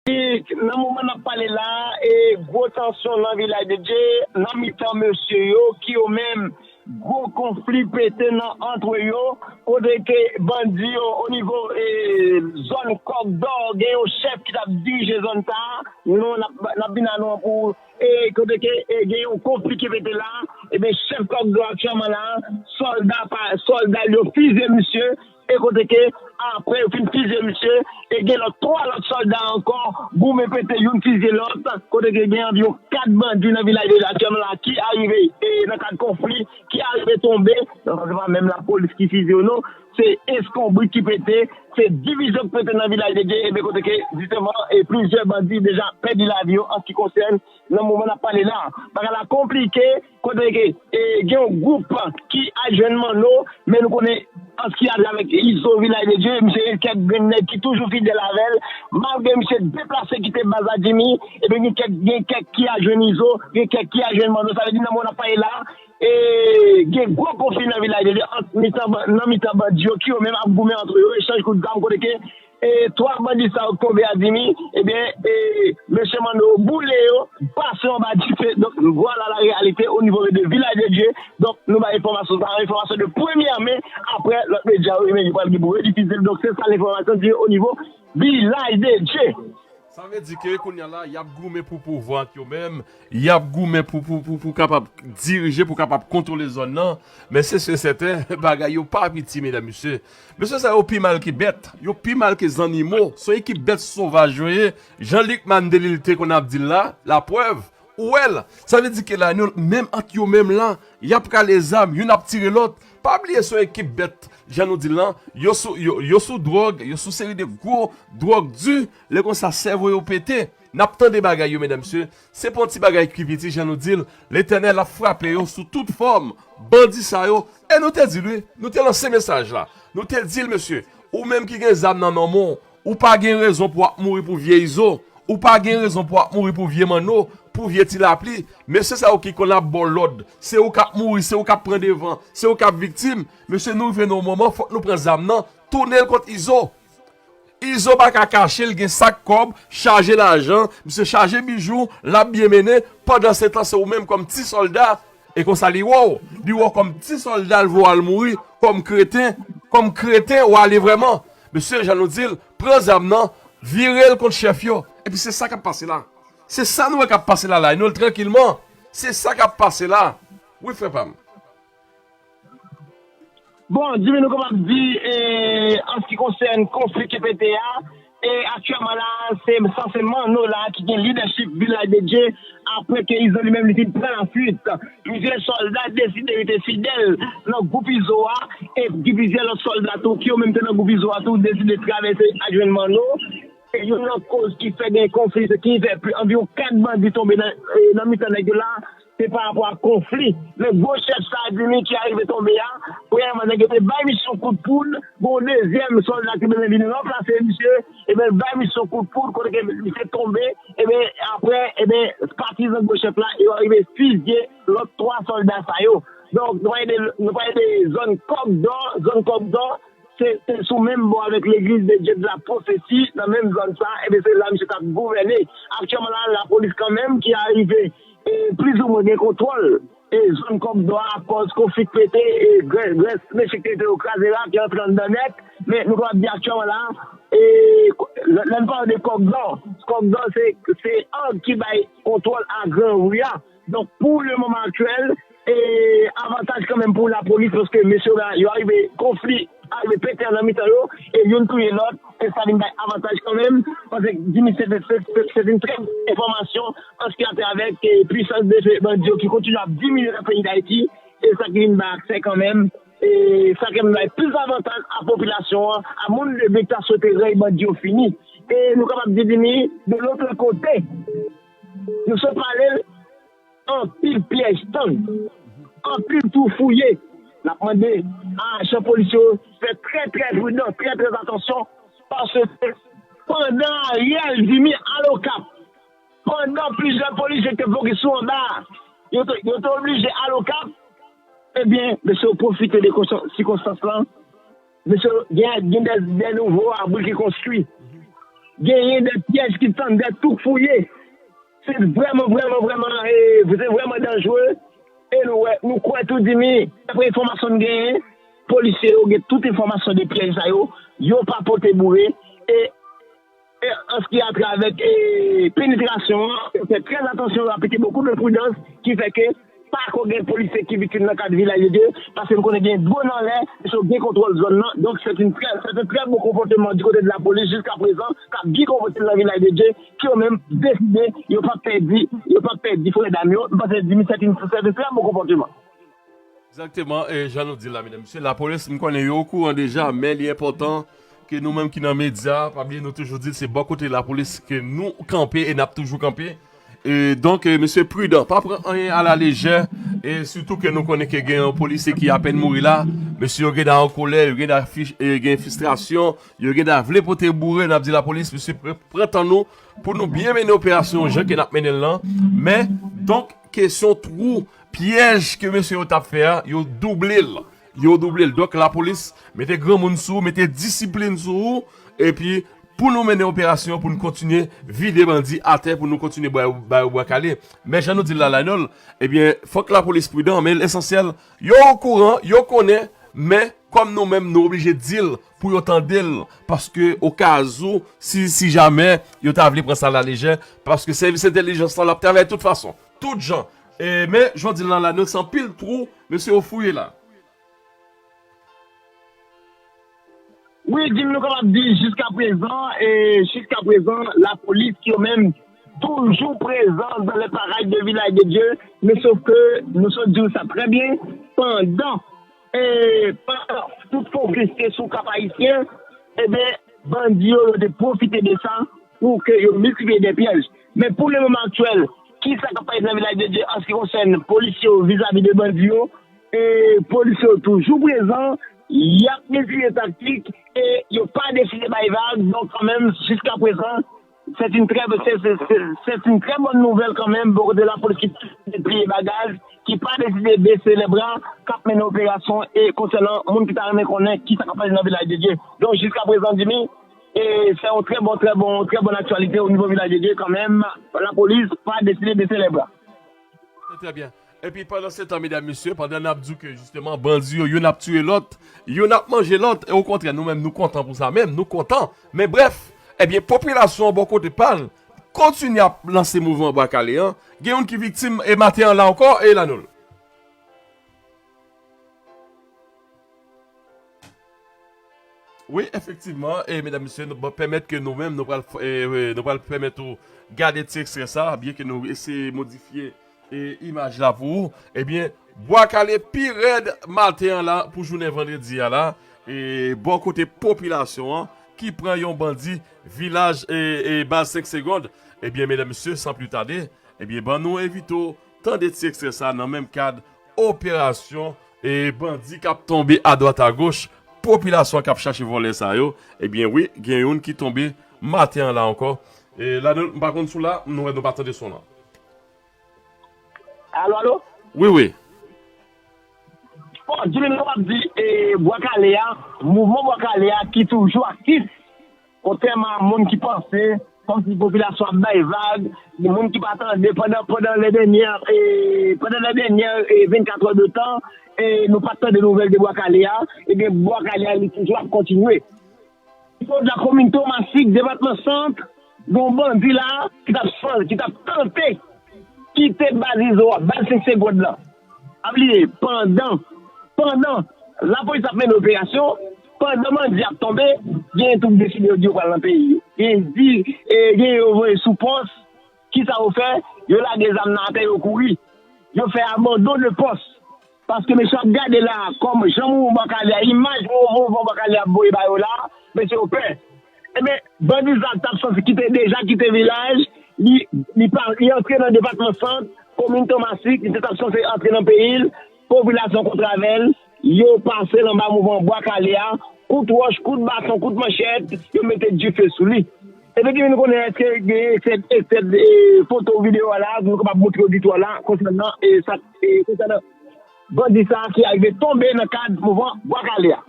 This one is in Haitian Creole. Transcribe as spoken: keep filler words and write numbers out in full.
Nan moman n ap pale la, e gwo tansyon nan Vilaj de Dye, nan mitan mesye yo, ki yo menm, gwo konfli pete nan antre yo, kote ke bandi yo, o nivo e, zòn Kòk Dò, gen yon chèf ki t ap dirije zòn sa a, nou, n ap, n ap vin a nou pou, e kote ke e, gen yon konfli ki pete la, e ben chèf Kòk Dò aktyèlman la, sòlda, pa, sòlda yo fize misye, e kote ke apre yo fin fize misye, e gen lòt twa lòt sòlda ankò, goumen pete youn fize lòt, kote ke gen anviwon kat bandi nan Vilaj de Dye aktyèlman la ki arive e, nan kad konfli, ki arive tonbe, donk se pa menm lapolis ki fize yo non, se eskonbrit ki pete, se divizyon ki pete nan Vilaj de Dye, e ben kote ke, jisteman, e plizyè bandi deja pèdi lavi yo an ki konsèn nan moman n ap pale la. Bagay la konplike, kote ke e, gen yon gwoup ki al jwenn Manno, men nou konnen an se ki atravè Izo Vilaj de Dye, misye gen kèk grenn nèg ki toujou fidèl avè l, malgre misye deplase kite baz la Jimmy, epi gen kèk, gen kèk ki al jwenn Izo, gen kèk ki al jwenn Manno, sa vle di nan moman n ap pale la, e, gen gwo konfli nan Vilaj de Dye, ant mitan, nan mitan bandi yo ki yo menm ap goumen antre yo, echanj kout zam kote ke e twa bandi sa yo k tonbe a Dimi, ebyen, e, mesye Manno boule yo, pase yo anba dife. Donk, vwala la reyalite o nivo de Vilaj de Dye. Donk, nou bay enfòmasyon sa, enfòmasyon de premyè men, apre lòt medya yo, ebyen, yo pral gen pou redifize l. Donk, se sa lenfòmasyon di o nivo Vilaj de Dye. Sa vle di ke kounye a la, y ap goumen pou pouvwa ant yo menm, y ap goumen pou, pou, pou, pou kapab dirije, pou kapab kontwole zòn nan. Men se si e sèten, bagay yo pa piti, medam, mesye. Mesye sa yo pi mal ke bèt, yo pi mal ke zannimo. Se yon ekip bèt sovaj yo ye. Jan Luckman Delille te konn ap di l la, laprèv, ou wè l. Sa vle di ke la, nou, menm ant yo menm la, y ap kale zam, youn ap tire lòt. Pa bliye se yon ekip bèt, jan nou di l lan, yo sou, yo, yo sou dwòg, yo sou seri de gwo dwòg di, lè konsa sèvo yo pete. N ap tande bagay yo, medam, mesye. Se pa yon ti bagay ki piti, jan nou di l, Letènèl ap frape yo sou tout fòm. Bandi sa yo, e nou te di l, wi, nou te lanse mesaj la. Nou te di l, mesye, ou menm ki gen zam nan men w, ou pa gen rezon pou w ap mouri pou vye Izo. Ou pa gen rezon pou w ap mouri pou vye Manno, pou vye Ti Lapli. Mesye sa yo ki konn ap ba w lòd, se ou k ap mouri, se ou k ap pran devan, se ou k ap viktim. Mesye, nou rive nan yon moman, fòk nou pran zam nan, tounen l kont Izo. Izo pa ka kache, l gen sak kòb, chaje lajan, misye chaje bijou, l ap byen mennen. Pandansetan, se ou menm kòm ti sòlda, e konsa li wè w. Li wè w kòm ti sòlda, l voye w al mouri kòm kreten, kòm kreten, w ale vrèman. Mesye, jan nou di l, pran zam nan, vire l kont chèf yo. Epi se sa k ap pase la. Se sa nou wè k ap pase la, la. E nou l trankilman. Se sa k ap pase la. Wi, frè pa m. Bon, Jimmy, nou kapab di, e, an se ki konsène konfli ki pete a, e aktyèlman la, se sanseman nou la ki gen lidèchip Vilaj de Dye, apre ke Izo li menm li fin pran lafuit. Plizyè sòlda deside rete fidèl nan gwoup Izo a, e gen plizyè lòt sòlda tou ki yo menm te nan gwoup Izo a tou deside travèse al jwenn Manno. E youn nan koz ki fè gen konfli, se ki fè pli, anviwon kat bandi tonbe nan, e, nan mitan nèg yo la, se pa rapò a konfli. Men gwo chèf sa a, Jimmy, ki arive tonbe a, premyèman, nèg yo te bay misye yon kout poud, gen yon dezyèm sòlda ki te bezwen vin ranplase misye, ebyen, l bay misye yon kout poud, kote ke misye tonbe, ebyen, apre, ebyen, patizan gwo chèf la, yo arive fizye lòt twa sòlda sa yo. Donk, nou pale de, nou pale de zòn Kòk Dò, zòn Kòk Dò, se, se sou menm bò avèk Legliz de Dye de la Pwofesi, nan menm zòn sa, ebyen, se la misye t ap gouvène. Aktyèlman la, lapolis kanmenm ki arive, e, plizoumwen gen kontwòl, e, zòn Kòk Dò a, akòz konfli k pete, e, grès, grès mesye ki te yo kraze la, ki antre anndan nèt. Men nou kapab di aktyèlman la, e, lè, lè n pale de Kòk Dò, Kòk Dò se, se Ang ki bay kontwòl a Gran Ri a. Donk, pou le moman aktyèl, e, avantaj kanmenm pou lapolis, paske mesye yo, yo arive, konfli arive pete nan mitan yo, e youn touye lòt, e sa vin bay avantaj kanmenm, paske Jimmy, se, se, se, se, se te yon trè enfòmasyon an se ki atè avèk, e, pwisans de fe bandi yo ki kontinye ap diminye nan peyi Dayiti, e sa ki vin bay aksè kanmenm, e sa ki vin bay plis avantaj a popilasyon an, a moun de byen ki ta swete rèy bandi yo fini. E nou kapab di, Jimmy, de lòt kote, nou sot pale l, anpil pyèj tann, anpil twou fouye. N ap mande ajan polis yo fè trè, trè pridan, trè, trè atansyon, paske pandan Ariel Jimmy al Okap, pandan plizyè polisye te bloke sou anba a, yo te, yo te oblije al Okap, ebyen, mesye yo pwofite de konsa-, sikonstans lan, mesye yo gen, gen de, de nouvo abri ki konstwi. genyen de pyèj ki tann, de twou fouye. Se vrèman, vrèman, vrèman, e, se vrèman danjere. E nou wè, nou kwè tou, Jimmy, dapre enfòmasyon n genyen, polisye yo gen tout enfòmasyon de pyèj sa yo, yo pa pote boure. E, e an ce qui a trait avec, e, penetrasyon an, yo fè trè atansyon, yo aplike bokou de pridans, ki fè ke pa ko gen polisye ki viktim nan kad Vilaj de Dye, paske nou konnen gen dwòn anlè, misye gen kontwòl zòn nan. Donc, c'est une très, c'est un très bon comportement du côté de la police jusqu'à présent, k ap byen konpòte l nan Vilaj de Dye, ki yo menm deside, yo p ap pèdi, yo p ap pèdi frè dam yo, m panse di, c'est une, c'est un très bon comportement. Egzakteman, e jan nou di la, medam, mesye, lapolis, m konnen yo okouran deja, men li enpòtan ke nou menm ki nan medya, pa bliye nou toujou di se bò kote lapolis ke nou kanpe e n ap toujou kanpe. E donk, e, mesye, pridan, pa pran anyen alalejè, e sitou ke nou konnen ke gen yon polisye ki apèn mouri la, mesye yo gentan an kolè, yo gentan fi- e, gen fristrasyon, yo gentan vle pote boure, n ap di lapolis, mesye, pre- pran tan nou pou nou byen mennen operasyon jan ke n ap mennen l lan. Men, donk, kesyon twou, pyèj ke mesye yo t ap fè a, yo double l. Yo double l. Donk, lapolis, mete granmoun sou ou, mete disiplin sou ou, epi pou nou mennen operasyon, pou nou kontinye vide bandi atè, pou nou kontinye bay, bay yo bwa kale. Men jan nou di l la, Lanol, ebyen, fòk lapolis pridan, men lesansyèl, yo okouran, yo konnen, men kòm nou menm, nou oblije di l pou yo tande l, paske okazou, si, si jamè yo ta vle pran sa la lejè, paske sèvis entèlijans lan, l ap travay tout fason, tout jan. E, men, jan w di l la, Lanol, se anpil twou, mesye yo fouye la. Wi, Jimmy, nou kapab di jiskaprezan, e jiskaprezan, lapolis yo menm toujou prezan dans les parages de Vilaj de Dye, men sof ke nou sot di w sa trè byen, pandan, e, pandan tout fokis te sou Kap Ayisyen, ebyen, bandi yo, yo te pwofite de sa pou ke yo miltipliye de pyèj. Men pou le moman aktyèl, kisa k ap pase nan Vilaj de Dye an ce qui concerne polisye yo vizavi de bandi yo? E polisye yo toujou prezan, y ap miltipliye taktik e yo pa deside bay vag. Donk, kanmenm, jiskaprezan, c'est une très, c'est, c'est, c'est, c'est une très bonne nouvelle kanmenm, bò kote lapolis ki pliye bagaj, ki pa deside bese lè bra, k ap mennen operasyon e konsènan moun ki ta renmen konnen kisa k ap pase nan Vilaj de Dye. Donk, jiskaprezan, Jimmy, e c'est un très bon, très bon, très bonne actualité au niveau Vilaj de Dye kanmenm, lapolis pa deside bese lè bra. Trè, trè byen. Epi pandan se tan, medam, mesye, pandan n ap di w ke jisteman bandi yo, youn ap tiye lòt, youn ap manje lòt, e okontrè, nou menm, nou kontan pou sa menm, nou kontan. Men brèf, ebyen, popilasyon an bò kote pa l, kontinye ap lanse mouvman bwa kale an. Gen youn ki viktim, e maten an la ankò, e Lanol. Wi, efektivman, e medam, mesye, nou pèmèt ke nou menm, nou pral, e, e, nou pral pèmèt ou gade ti ekstrè sa, byen ke nou eseye modifye, e, imaj la pou ou. Ebyen, bwa kale pi rèd maten an la pou jounen vandredi a la, e, bò kote popilasyon an, ki pran yon bandi vilaj, e, e, baz senk segonn. Ebyen, medam, mesye, san pli tade, ebyen, ban nou envite w tande ti ekstrè sa nan menm kad operasyon, e, bandi k ap tonbe adwat agoch, popilasyon k ap chache vòlè sa yo, ebyen wi, gen youn ki tonbe maten an la ankò. E, Lanol, m pa konn si w la, nou wè nou pa tande son lan. Alo, alo? Wi, wi. Bon, Jimmy, nou ap di, e, bwa kale a, mouvman bwa kale a ki toujou aktif, kontrèman a moun ki panse, kòmsi popilasyon ap bay vag, gen moun ki pa tande pandan, pandan lè dènyè, e, pandan lè dènyè, e, vennkat è de tan, e, nou pa t tande nouvèl de bwa kale a, ebyen, bwa kale a, li toujou ap kontinye. Nivo de la komin Tomasik, depatman Sant, gen yon bandi la ki t ap san-, ki t ap tante kite baz Izo a, baz senk segonn lan. Pa bliye, pandan, pandan lapolis ap mennen operasyon, pandan bandi ap tonbe, gen twoup deside yo di yo pral nan peyi yo. Gen di, e, gen yo voye sou pòs, kisa yo fè? Yo lage zam nan atè, yo kouri. Yo fè abandon de pòs. Paske mesye ap gade la, kòm jan mouvman bwa kale a, imaj mouvman bwa kale a ap voye ba yo la, mesye yo pè. Ebyen, bandi sa t ap sanse kite, deja kite vilaj, li, li pa, li antre nan depatman Sant, komin Tomasik, li te t ap sanse antre nan peyi l, popilasyon kontre avè l, yo pase l anba mouvman bwa kale a, kout wòch, kout baton, kout manchèt, yo mete dife sou li. Efektivman, nou konnen èske gen eksè, eksè, e, foto, videyo a la, nou kapab montre oditwa la, konsènan, e, sa, e, konsènan bandi sa a ki arive tonbe nan kad mouvman bwa kale a.